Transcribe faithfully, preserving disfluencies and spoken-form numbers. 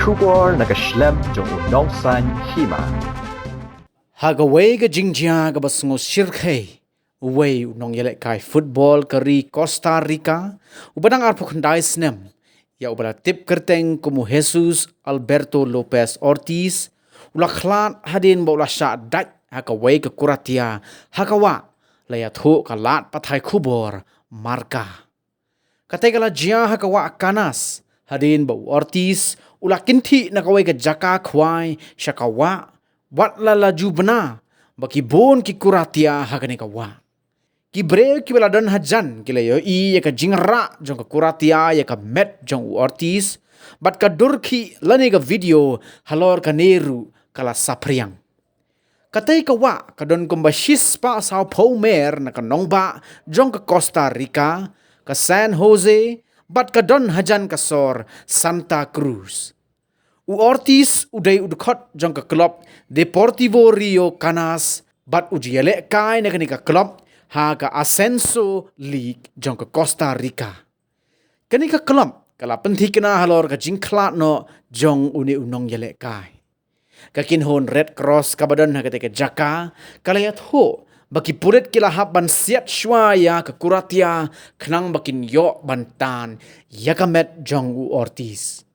Khubor na ka shlem jong u nongsaiñ hima. Ha kawei ka jingjia kaba sngewsih, uwei u nongïalehkai football ka ri Costa Rica, uba dang arphew khyndai snem, ïa uba la tip kyrteng kum u Jesus Alberto Lopez Ortiz, u la khlad hadien ba u la shah dait ha kawei ka kuratia ha ka wah, la ïathuh ka lad pathai khubor Marca. Katei ka la jia ha ka wah Canas, hadien ba u Ortiz u la kynthih na kawei ka jaka khwai sha ka wah, wat la la ju bna ba ki bun ki kuratia ha kane ka wah. Ki briew kiba la don hajan ki la ïohi ïa ka jingrah jong ka kuratia ïa ka met jong u Ortiz, bad ka dur khih lane ka video halor kane ruh ka la saphriang. Katei ka wah ka don kumba shispah sawphew mer na ka nongbah jong ka Costa Rica, ka San Jose, bad ka don hajan ka sor Santa Cruz. U Ortiz u dei u dkhot jong ka klub Deportivo Rio Canas, bad u ju ïalehkai na kane ka klub ha ka Ascenso League jong ka Costa Rica. Kane ka klub ka la pynthikna halor ka jingkhlad noh jong une u nongïalehkai. Ka kynhun Red Cross kaba don ha katei ka jaka ka la ïathuh ba ki pulit ki la hap ban siat shuwa ïa ka kuratia khnang ba kin ïoh ban tan ïa ka met jong u Ortiz.